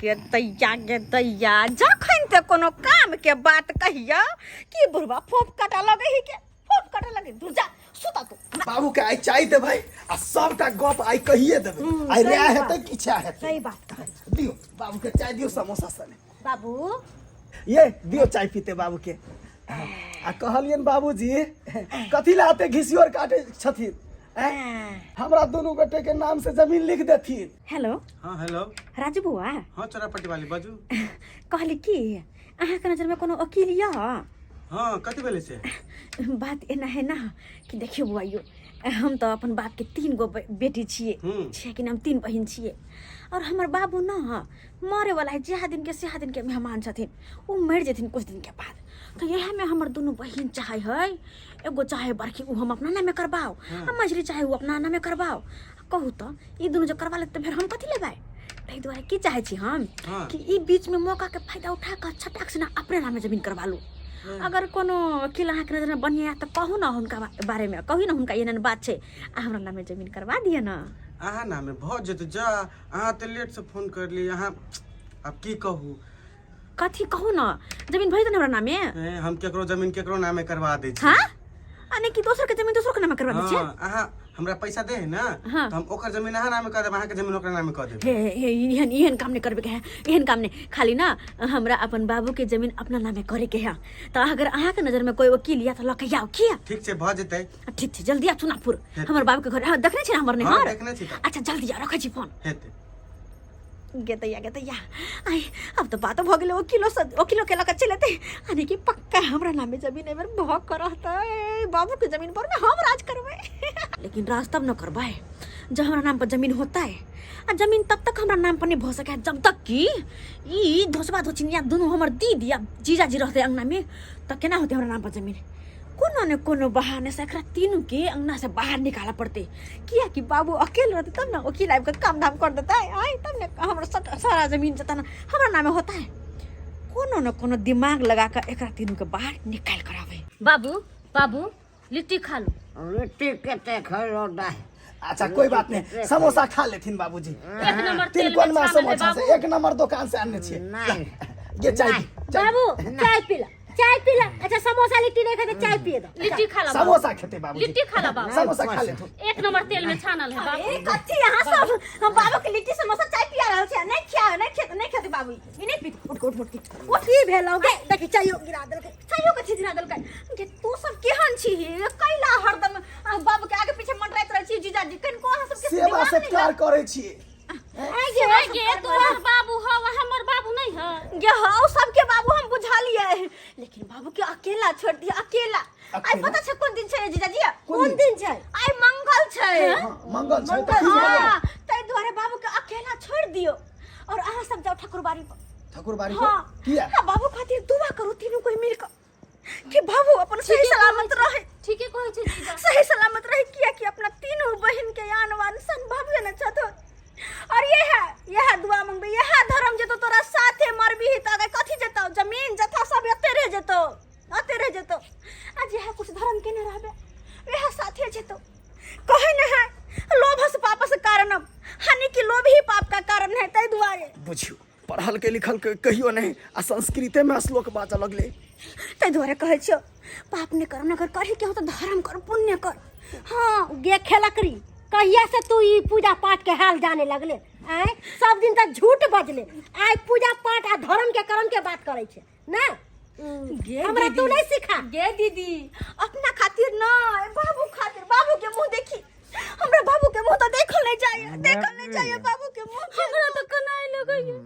गे दैया गे दैया जखन ते कोनो काम के बात कहिया कि बुढ़वा फोप काटा लगे ही के फोप काटा लगे दूर जा सुता तू। बाबू के आइ चाय देबै आ सबटा गप आइ कहिए देबै, आइ सही रे बात। हेतै किछा हेतै। सही बात कहै। दियौ बाबू के चाय दियौ समोसा सने। बाबू ये दियौ चाय पीते बाबू के। आ कहलियन बाबूजी कथी ला एते घिसियोर काटे छथिन? हमरा दुनू गोटे के नाम से जमीन लिख देथिन। हेलो। हाँ हेलो। राजू बुआ। हाँ चोरापट्टी वाली बाजू। कहली कि अहाँके नजर में कोनो वकील यऽ? हाँ कथी भेलै से? बात एना है ना कि देखियो बौआइयो, हम तऽ अपन बापके 3 गो बेटी छियै, छियै कि हम 3 बहिन छियै, और हमर बाबू न मरे वाला है, जहाँ दिन के सेहा दिन के मेहमान छथिन, ओ मरि जेथिन कुछ दिन के बाद। तऽ इएह में हमर दुनू बहिन चाहे है, एगो चाहे बड़की ओ हम अपना नामे करबाओ, आ मझली चाहे ओ अपना नामे करबाओ। कहू तऽ ई दुनू जब करबा लेत तऽ फेर हम कथी लेबै? ताहि दुआरे की चाहै छी हम कि ई बीच में मौका के फायदा उठा कऽ छटाक से ना अपने नामे जमीन करबा लू। अगर कोनो वकील अहाँके नजरमे बढ़िआँ तऽ कहू ना हुनका बारेमे, कहू ना हुनका एहन एहन बात छै, आ हमरा नामे जमीन करबा दिअ ना। अहाँ नामे भऽ जेतै। जा अहाँ तऽ लेटसँ फोन करली, अहाँ आब की कहू? कथी कहू ना, जमीन भऽ जेतै ने हमरा नामे? ए, हम केकरो जमीन केकरो नामे करवा दै छी। हाँ, आ नहि कि दोसर के जमीन दोसर के नामे करवा दै छियै? हाँ, अहाँ हमरा पैसा दे है ना, हाँ। तो हम ओकर जमीन अहाँ नामे कर देब, अहाँके जमीन ओकरा नामे कर देब। हे हे, एहन एहन काम नहीं करबे के है, एहन काम नहीं। खाली ना हमरा अपन बाबू के जमीन अपना नामे करे के है, तऽ अगर अहाँके नजर में कोई वकील या तऽ लऽ के आउ। किया? ठीक छै, भऽ जेतै। ठीक छै, जल्दी आउ चुनापुर, हेतै। हमर बाबू के घर। हाँ, देखने छी ने हमर हाँ, नैहर? देखने छी तऽ। अच्छा जल्दी आउ, रखै छी फोन। हेतै। गेतैया गेतैया, आइ अब तऽ बात भऽ गेलै, वकीलो से वकीलो के लऽ कऽ चलि एतै, यानी कि पक्का हमरा नामे जमीन एहि बेर भऽ कऽ रहतै, बाबू के जमीन पर ने हम राज करबै। लेकिन राज तब न करबै जब हमरा नाम पर जमीन होतै, आ जमीन तब तक हमरा नाम पर नहीं भऽ सकै जब तक कि ई धोसबा धोचिनिया दुनू हमर दीदी आ जीजाजी रहतै अंगना में, तऽ केना होतै हमरा नाम पर जमीन? कोनो ने कोनो बहाने से एकरा तीनू के अंगना से बाहर निकालऽ पड़तै, कियाकि बाबू अकेले रहतै तब ने वकील आबि कऽ काम धाम कर देतै, आइ तब ने हमरा सब सारा जमीन जतन हमरा नामे होतै। कोनो ने कोनो दिमाग लगा कऽ एकरा तीनू के बाहर निकालि कर आबै। बाबू बाबू लिट्टी खा लू। लिट्टी कते खैलो दाइ? अच्छा कोई बात नहीं, समोसा खा लेथिन बाबूजी। एक नंबर तेल में तिलकोनमा छानल है समोसा बाबू। से एक नंबर दुकान से आनने छियै। नहीं। ये चाय नहीं। पी, चाय। बाबू चाय पी ला, चाय पी ला। अच्छा समोसा लिट्टी नहीं खाते, चाय पिए दो। लिट्टी खा ला बाबू। समोसा खेते बाबूजी। लिट्टी खा ला बाबू। समोसा खा लेथुन। एक नंबर तेल में छानल है बाबू। ए कथी यहाँ सब हम बाबू के लिट्टी समोसा चाय पिया रहल छै? नहीं खिया, नहीं खेत, नहीं खेते बाबू, ई नहीं पी। उठ उठ उठ उठ, की भेलौ गे? देखी चायो गिरा देलकै। चायो कथी गिरा देलकै? गे तू सब केहन छी कैला हरदम आ बाबू के आगे पीछे मंडराइत रहै छी? जीजाजी कनिको अहाँ सबके सेवा दिमाग नहि सत्कार करै छी। आइ गे, आइ गे, तोहर बाबू हौ आ हमर बाबू नहीं हौ। गे हौ, सबके बाबू हम बुझलियै, लेकिन बाबू के अकेला छोड़ दिया, अकेला। आइ अकेला? पता छै कोन दिन छै जीजाजी? कोन दिन छै? आइ मंगल छै। हाँ, मंगल छै तऽ की भऽ गेल? हाँ, ताहि दुआरे बाबू के अकेला छोड़ दियौ और अहाँ सब जाउ ठाकुरबाड़ी पर। ठाकुरबाड़ी पर? हाँ। किया? हाँ, बाबू खातिर दुआ करू तीनू कोई मिल कऽ कि बाबू अपन सही सलामत रहे। ठीके कहै छै जीजा। सही सलामत रहे, किया कि अपना तीनों बहन के आन वान सन बाबू ने छथो। और ये है, ये है दुआ मंगबे, ये है धर्म जेतो तोरा साथे मरबी त अगर कथी जेतो, जमीन जथा सब एते रह जेतो, एते रह जेतो। आज ये है कुछ धर्म के न रहबे, ये है साथे जेतो। कहे न है लोभ से पाप से कारणम, हानि कि लोभ ही पाप का कारण है, तै दुआरे। बुझियो पढ़ल के लिखल के कहियो नहीं आ संस्कृते में श्लोक बाजऽ लगले। तै दुआरे कहै छियौ पाप नहीं कर, अगर करही के हो तो धर्म कर, पुण्य कर। हाँ गे खेलकरी, कहिया से तू ई पूजा पाठ के हाल जाने लगले? आय सब दिन तक झूठ बजले, आय पूजा पाठ आ धर्म के कर्म के बात करै छै ना? गे हमरा तू दीदी। नहीं सिखा। गे दीदी अपना खातिर ना, बाबू खातिर। बाबू के मुंह देखी, हमरा बाबू के मुंह तो देखल नहीं जाए, देखल नहीं जाए बाबू के मुंह। हमरा तो कनाए लगैया।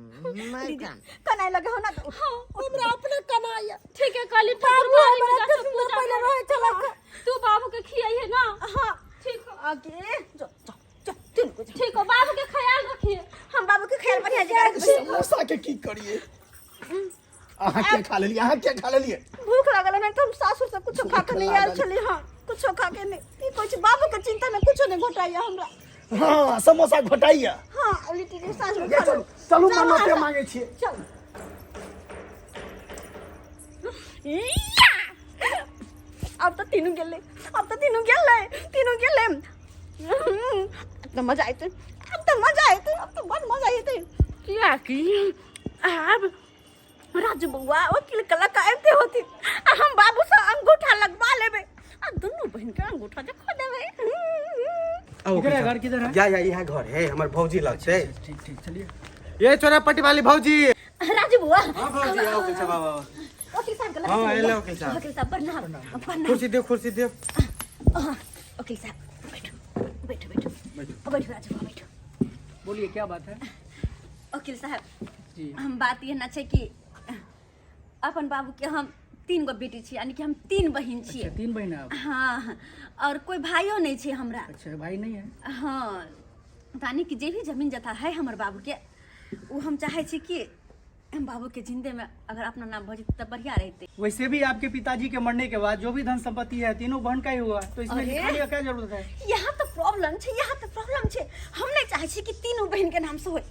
नहीं कान। कनाए लगे हो ना तो? हाँ, हमरा अपने कनाए। ठीक है कहली बाबू ठाकुरबाड़ी में हमरा जाके एते सुंदर पूजा पहिले कर। रहै छलक। तू बाबू के खियाइहे ना? हाँ। ठीक हो। आगे जो जो जो तीन को जा। ठीक हो, बाबू के ख्याल रखिए। हम बाबू के ख्याल बढ़िया जगह रखबै। समोसा के की करिए? अहाँ के खा लेलिए, अहाँ के खा लेलिए? भूख लागल है, नहीं तो हम सासुर से कुछो खा के नहीं आयल लागल। छली। हाँ, कुछो खा के नहीं। की कहै छी, बाबू के चिंता में कुछो नहीं घोटाइया हमरा। हाँ, समोसा घोटाइया। हाँ, अब लिट्टी के साँझ में ये खा चलू, लेब। चलू, चलू, मन्नते अहाँ। मांगे छियै। चल। या! अब तो तीनू गेलै, अब तो तीनू गेलै, तीनू गेलै। अब तो मजा आयतै, अब तो मजा आयतै, अब तो बड़ मजा आयतै। कियाकि आब राजू बौआ वकील कला का आबिते होथिन आ हम बाबू से अंगूठा लगवा लेबै आ दुनू बहिन के अंगूठा देखा देबै। आओ, किधर है घर, किधर है? या या यहाँ घर है, हमर भौजी लग छै। ठीक ठीक, चलिए। ये चोरा पट्टी वाली भौजी। राजू बौआ। हाँ भौजी, आओ वकील साहब, आओ, आओ। वकील साहब के लग हाँ, चलिए। एले वकील साहब। वकील साहब प्रणाम, प्रणाम। कुर्सी दे, कुर्सी दे। हाँ, वकील साहब बैठो बैठो बैठो बैठो राजू बौआ बैठो। बोलिए क्या बात है? वकील साहब जी। हम बात ये ना छै कि अपन बाबू के हम तीन गो बेटी छी, यानी कि हम तीन बहिन छियै। अच्छा, तीन बहन है आप? हाँ, और कोई भाइयो नहीं छै हमरा। अच्छा, भाई नहीं है? हाँ, यानी कि जे भी जमीन जथा है हमर बाबू के, वो हम चाहे छी कि हम बाबू के जिंदे में अगर अपना नाम भऽ जेतै तऽ बढ़िया रहते। वैसे भी आपके पिताजी के मरने के बाद जो भी धन संपत्ति है तीनों बहन का ही हुआ, तो इसमें अरे! लिखाने का क्या जरूरत है? यहाँ तो प्रॉब्लम छै, यहाँ तो प्रॉब्लम छै। हम नहीं चाहे छी कि तीनों बहन के नाम से होय।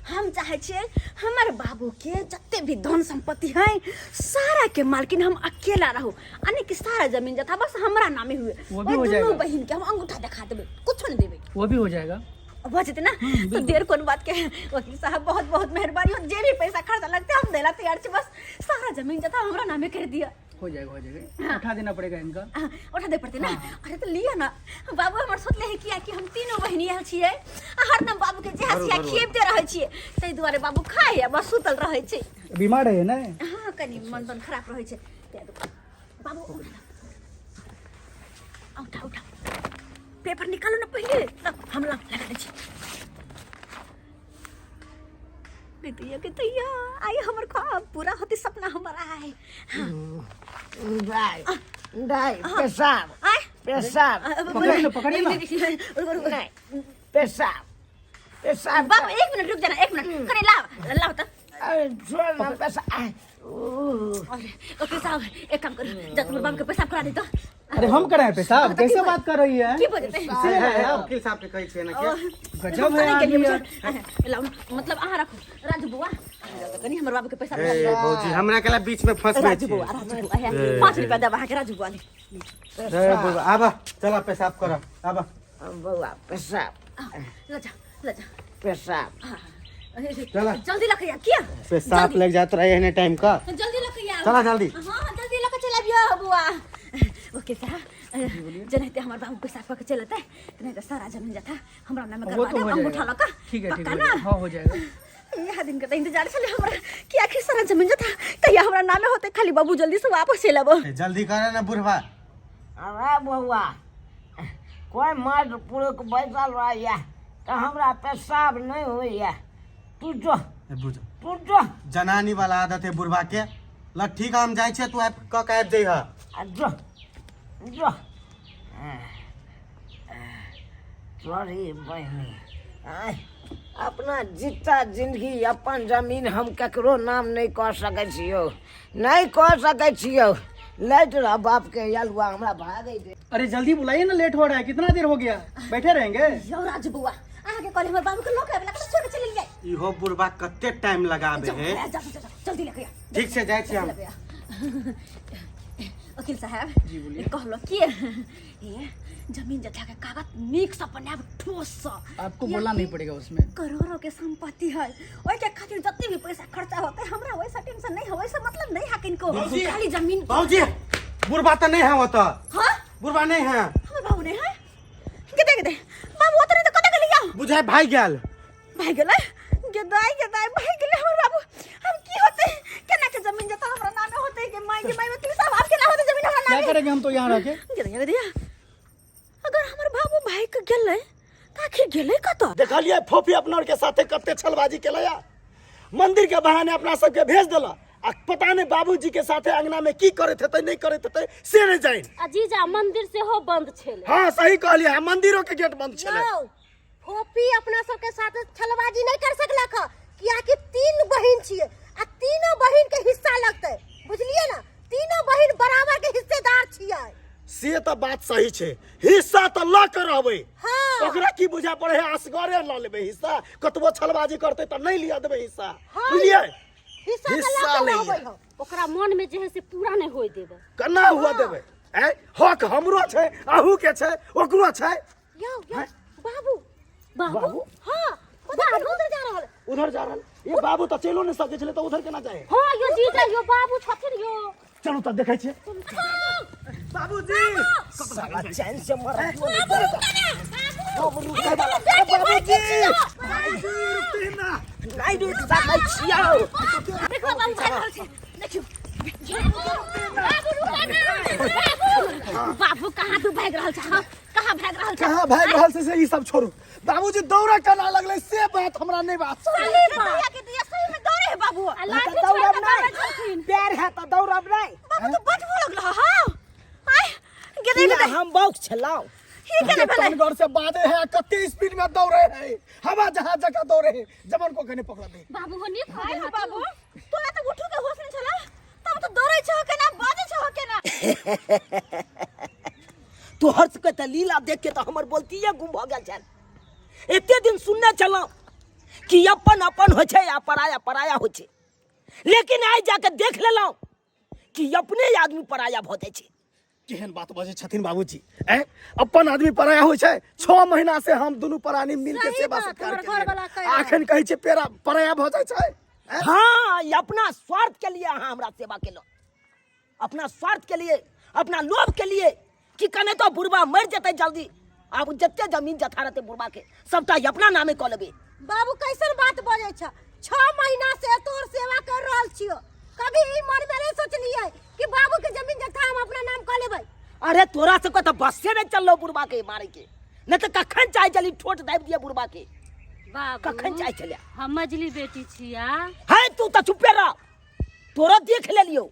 हम चाहे छियै हमर बाबू के जते भी धन संपत्ति है सारा के मालकिन हम अकेला रहू, यानी कि सारा जमीन जथा बस हमरा नामे हुए। वो भी ओहि हो दुनू जाएगा। बहन के हम अंगूठा देखा देबै, कुछो नहीं देबै। वो भी हो जाएगा। भऽ जेतै ना? तो देर कोन बात के। वकील साहब, बहुत बहुत मेहरबानी हो। जे भी पैसा खर्चा लगते हम देला तैयार छी, बस सारा जमीन जथा हमरा नामे कर दिया। हो जाएगा, हो जाएगा, उठा देना पड़ेगा इनका। हाँ, उठा दे पड़ते ना। अरे तो लिया ना बाबू, हमर सोचले है किया कि हम तीनों बहिनी आयल छियै आ हरदम बाबू के जेहा छियै खियबते रहै छियै, ताहि दुआरे बाबू खाय आ बस सुतल रहै छै। बीमार है ना? हाँ, कनि मन तन खराब रहै छै ताहि दुआरे। बाबू उठा, उठा उठा, पेपर निकालो ना पहिले, तब हम लगा दै छी। गैया गैया, आइ हमर ख्वाब पूरा होते, सपना हमर आय। दाइ दाइ, पेशाब। आय। पेशाब। पकड़िए ना, पकड़िए ना। नहीं, पेशाब पेशाब। बाबू, एक मिनट रुक जाना, एक मिनट, कने लाओ लाओ त। अरे छोड़ ना, पेशाब आह, अरे ओके साहब, एक काम करो, जा तुम बाबू के पेशाब करा दे तो। अरे हम कराए पेशाब? हाँ, तो कैसे की बात कर रही है? की बजते? इसीलिए लाए आप। वकील साहब के कहै छियै ना के। गजब है आदमी यार। लाओ, मतलब अहाँ रखो राजू बुआ, कनी हमर बाबू के पैसा। ए भौजी, हमरा केला बीच में फंसबै राजू छी? बुआ, राजू बुआ है, 5 रुपया देब अहाँके राजू बुआ ले। ए बौआ, आबा, चला पेशाब कर आबा। बौआ, पेशाब। ल जा, ल जा। पेशाब। हाँ। चला। जल्दी लखैया किया। पेशाब लग जात रहे एहने टाइम का। जल्दी लखैया। चला जल्दी। हाँ, जल्दी लख चलाबियो बुआ। ओके साहब, जेनाहिते हमर बाबू पैसा कऽ के चलते, तेनाहिते सारा जमीन जथा हमरा नाम वो करवा तो देब हो अंगूठा जाएगा। लऽ कऽ। ठीक है, ठीक पक्का है। ना? हाँ, हो जाएगा। इएह दिन के तऽ इंतजार छलै हमरा कि आखिर सारा जमीन जथा कहिया हमरा नामे होतै, खाली बाबू जल्दी से वापस चलि आबो। ए, जल्दी करे ना बुढ़वा। अरे बौआ, कोइ मर्द पुरुष बैसल रहैया तऽ हमरा पेशाब नहि होइया। तू जो। ए बुझ। तू जो। जनानी वाला आदत है बुढ़वा के। ल ठीक है, हम जाइ छियै, तू आबि कऽ के आबि जइह। आ जो जो। सॉरी बहिनी, आँय, अपना जिता जिंदगी अपन जमीन हम ककरो नाम नहि कऽ सकै छियौ, नहि कऽ सकै छियौ। लैत रह बापके अलुआ, हमरा भागै दे। अरे जल्दी बुलाइए ना, लेट हो रहा है, कितना देर हो गया, बैठे रहेंगे? यौ राजू बौआ, अहाँके कहली हमर बाबू के लऽ के आबि ला, छोड़ के चलि गेलियै। इहो बुढ़वा कते टाइम लगाबे जाउ, है। जाउ, जाउ, जल्दी लऽ के आ। ठीक छै, जाइ छी हम। लऽ के आ। वकील साहब। जी, बोलिए। कहलो कि ये जमीन जथा के कागज नीक से बनायब, ठोस से। आपको बोलना नहीं पड़ेगा उसमें। करोड़ों के संपत्ति है, ओहि के खातिर जते भी पैसा खर्चा होते हमरा वैसा टेंशन नहीं है, वैसा मतलब नहीं है किनको। बाबूजी। खाली जमीन। बाबूजी, बुढ़वा तऽ नहीं है ओतऽ। हाँ? बुढ़वा नहीं है। हमर बाबू नहीं है? गेदे गेदे, बाबू ओतऽ नहीं तऽ कतऽ गेलै यौ? बुझाय भागि गेल। भागि गेलै? गेदाइ गेदाइ, भागि गेलै हमर बाबू। हम की होतै? केना के जमीन जथा हमरा नामे होतै? के माय के माय, वकील साहब, आब केना होतै जमीन हमरा क्या नामे? करेंगे हम तो यहाँ रह के? गेदे गेदे, अगर हमर बाबू भागि के गेलै तऽ आखिर गेलै कतऽ? देखलियै फोफी अपना आरके साथे कते छलबाजी केलैया? मंदिर के बहाने अपना सबके भेज देला आ पता नहीं बाबूजी के साथे अंगना में की करैत हेतै, नहीं करैत हेतै से नहीं जानि। आ जीजा, मंदिर सेहो बंद छलै। हाँ, सही कहलियै, हाँ, मंदिरो के गेट बंद छलै। यौ, फोफी अपना सबके साथ छलबाजी नहीं कर सकलक ह, कियाकि तीन बहिन छियै आ तीनों बहिन के हिस्सा लगतै, बुझलियै ना? तीनों बहिन बराबर के हिस्सेदार छियै। से तऽ बात सही छै, हिस्सा तऽ लऽ के रहबै। हाँ। ओकरा की बुझा पड़े है, असगरे लऽ लेबै हिस्सा? कतबो छलबाजी करतै तऽ नहीं लिअ देबै हिस्सा। हाँ। बुझलियै? हिस्सा तऽ हिस्सा लऽ के लैये। रहबै हम। ओकरा मन में जे है से पूरा नहीं होय देबै। केना हुआ देबै? ऐ हक हमरो छै, अहू के छै, ओकरो छै। यौ यौ, बाबू। बाबू? हाँ, बाबू उधर जा रहल। उधर जा रहल? ये बाबू तऽ चलो नहीं सकै छलै तऽ उधर केना जाए? हाँ यो जीजा, यो बाबू छथिन यो। चलू तऽ देखै छियै बाबूजी। साला चैन से मर। बाबूजी, बाबूजी, रुकते ना। नहि रुकि सकै छियौ। देखो, बाबू भागि रहल छै, देखियौ। बाबू, कहाँ तू भागि रहल छ? हाँ, कहाँ भागि रहल छ? कहाँ भागि रहल छै से ई सब छोड़ू, बाबूजी दौड़े केना लगलै से बात हमरा नहीं बात समझ। भैया के दिया, सही में दौड़े हे बाबू आ लाठी तऽ छोड़ि दौड़ब कऽ दौड़ै नहि छलखिन पैर है तऽ दौड़ब नहि बाबू तू बड लगल हां आय गेलै किया गेलै हम बौक छलहुँ ई केना भेलै तनगर से बाजे है कते स्पीड में दौड़े है हवा जहाज जका दौड़े है जमन को कने पकड़ दे बाबू हो नीक हो आय गेल हो बाबू तोरा तऽ उठू के होश नहि छला तब तऽ दौड़ै छह केना बाजै छह केना तोहर सबके तऽ लीला देख के तऽ हमर बोलतिये गुम भऽ गेल छल एते दिन सुनने छलहुँ कि अपन अपन होइ छै आ पराया पराया होइ छै लेकिन आइ जाके देख लेलहुँ कि अपने आदमी पराया भऽ जाइ छै केहन बात बजै छथिन बाबूजी ए अपन आदमी पराया होइ छै 6 महीना से हम दुनू प्राणी मिल के सही सेवा बात, सत्कार हमर घरवला केलियै कहि रहल। आखन कहै छै पेरा पराया भऽ जाइ छै ए? हाँ ई अपना स्वार्थ के लिए अहाँ हमरा सेवा केलहुँ अपना स्वार्थ के लिए अपना लोभ के लिए कि कने तो बुढ़बा मरि जेतै जल्दी आब जते जमीन जथा रहतै बुढ़बा के सबटा ई अपना नामे कऽ लेबै बाबू कैसन बात बजै छ 6 महीना से तोर सेवा कर रहल छियो कभी ई मन में नहीं सोचलिए कि बाबू के जमीन जथा हम अपना नाम कऽ लेबै अरे तोरा सबके तऽ बसे नहि चललो बुढ़बा के मारे के नहि तऽ कखन चाहे चली ठोट दाबि दिए बुढ़बा के बाबू कखन चाहे छलै हम मझली बेटी छिया है तू तऽ चुपे रह तोरा देख लेलियौ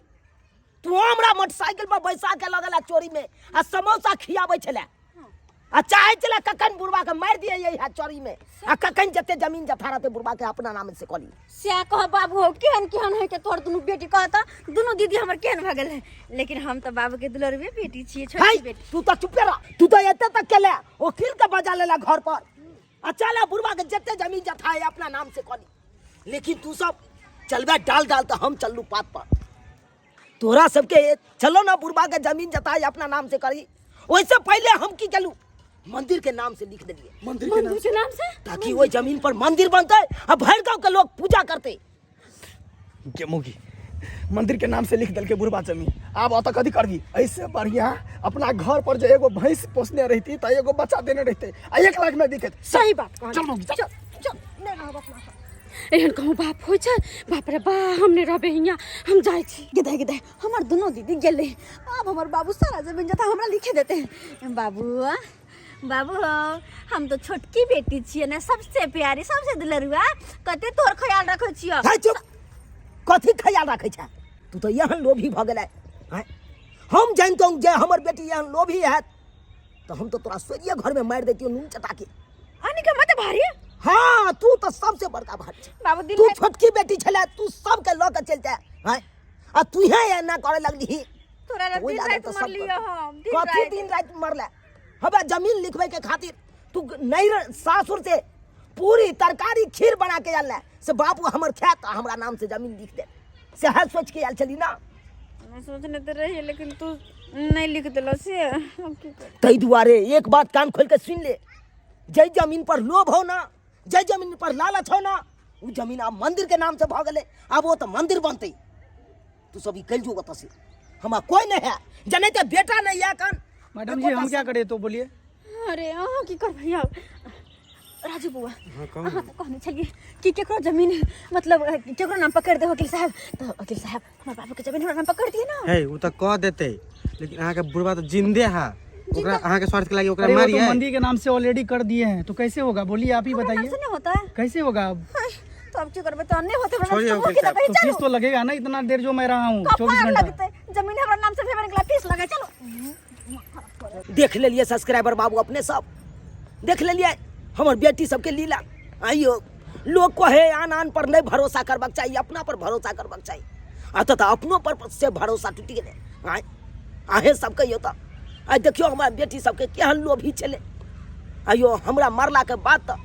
तू हमरा मोटरसाइकिल पर बैसा के लगल चोरी में आ समोसा खियाबै छलै आ चाहे छलै कखन बुढ़बा के मारि दिए यही चोरी में आ कखन जते जमीन जथा रहते बुढ़बा के अपना नाम से कऽ ली सएह कह बाबू हो केहन केहन है के तोहर दुनू बेटी कहता दुनू दीदी हमर केहन भऽ गेल है लेकिन हम तऽ बाबू के दुलरबे बेटी छियै है छोटकी बेटी तू तऽ चुपे रह तू तऽ एते तक केले वकील के बजा लेला घर पर आ चल बुढ़बा के जते जमीन जथा है अपना नाम से कऽ ली लेकिन तू सब चलबे डाल डाल तऽ हम चललू पात पर तोरा सबके चलो ना बुढ़बा के जमीन जता है अपना नाम से करी ओहिसे पहले हम की केलू मंदिर के नाम से लिख देलिए मंदिर के नाम मंदिर के नाम से ताकि ओहि जमीन पर मंदिर बनते आ भरि गांव के लोग पूजा करते के मुगी मंदिर के नाम से लिख देलके बुढ़बा जमीन आब ओतऽ कथी करबी ऐसे बढ़िया अपना घर पर जे एगो भैंस पोसने रहती तऽ एगो बच्चा देने रहते आ 1 लाख में बिकत सही बात कहलियै। चल मौगी चल चल चल नहि रहब अपना सब। एहन कहूँ बाप होइ छै बाप रे बा हम नहि रहबै हियाँ हम जाइ छी गेदे गेदे हमर दुनू दीदी गेलै आब हमर बाबू सारा जमीन जथा हमरा लिखे देते बाबू बाबू हो हम तो छोटकी बेटी छियै ने सबसे प्यारी सबसे दुलरुआ कते तोहर ख्याल रखै छियै है चुप कथी ख्याल राखै छै तू तऽ एहन लोभी भऽ गेलै आँय? हम जानितहुँ जे हमर बेटी एहन लोभी हैत तऽ हम तऽ तोरा सोइए घरमे मारि दैतियौ नून चटा के अनी के मत भारी हाँ तू तऽ सबसे बड़का भारी छै बाबू दिल तू में छोटकी बेटी छलै तू सबके लऽ के चलते आँय आ तूहे एना करे लगलीही तोरा तऽ ओहि दिन लागे राति तऽ सब मरलियो करतै। हम दिन कथी राति दिन राति मरले हबे जमीन लिखबै के खातिर तू नहीं सासुर से पूरी तरकारी खीर बना के आयल से बाबू हमर खायत आ हमरा नाम से जमीन लिख दे सएह सोच के आयल छली ना सोचने तऽ रहियै लेकिन तू नहीं लिख देलो से हम की करी ताहि दुआरे एक बात कान खोल के सुन ले जै जमीन पर लोभ हो ना जै जमीन पर लालच हो ना ओ जमीन आब मंदिर के नाम से भऽ गेलै आब ओ तऽ मंदिर बनतै तू सब ई कल जो ओतऽ से हमरा कोई नहीं है जनै तऽ बेटा नहीं है कन मैडम जी हम क्या करें तो बोलिए अरे अहाँ की करबै आब राजू बौआ हाँ कहू अहाँ तऽ कहने छलियै कि केकरो जमीन मतलब केकरो नाम पकड़ दे वकील साहब तऽ वकील साहब हमर बाबू के जमीन हमरा नाम पकड़ दिए ना है ओ तऽ कह देते लेकिन अहाँके बुढ़बा तऽ जिंदे है ओकरा अहाँके स्वार्थ के लागी ओकरा अरे वो तो मारिए मंदिर के नाम से ऑलरेडी कर दिए हैं तो कैसे होगा बोलिए आप ही हमरा नाम बताइए से नहीं होता है कैसे होगा अब हाय, तो अब की करबै तो नहीं होते हमरा छोड़िए नाम से वकील वकील साहब, कही तो चलू फीस तो लगेगा ना इतना देर जो मैं रहा हूँ 24 कपार घंटा लगते जमीन हमरा नाम से भेबे निकला फीस लगे चलो देख लेलिए सब्सक्राइबर बाबू अपने सब देख लेलिए हमर बेटी सबके लीला आइयो लोग कहे आन आन पर नहीं भरोसा करबाक चाही अपना पर भरोसा करबाक चाही आ तऽ अपनो पर से भरोसा टूटि गेलै आँय अहेँ सब कहियौ तऽ आइ देखियौ हमरा बेटी सबके केहन लोभी छलै आइयो हमरा मरलाके बाद तऽ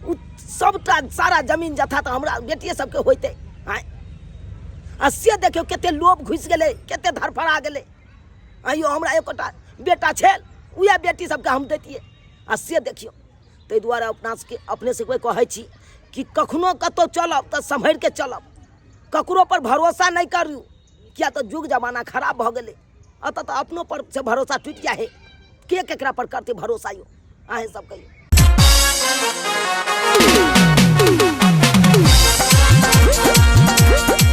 ओ सबटा सारा जमीन जथा तऽ हमरा बेटिए सबके होइतै आँय आ से देखियौ कते लोभ घुसि गेलै कते धड़फड़ा गेलै आइयो हमरा एकोटा बेटा छल उएह बेटी सबके हम दैतियै आ से देखियौ ताहि दुआरे अपना सबके अपने सबके कहै छी कि कखनो कतहु चलब तऽ सम्हरिके चलब ककरो पर भरोसा नहि करू किया तऽ युग जमाना खराब भऽ गेलै एतऽ तऽ अपनो पर से भरोसा टूटि जाइ है के केकरा पर करतै भरोसा यौ अहेँ सब कहियौ।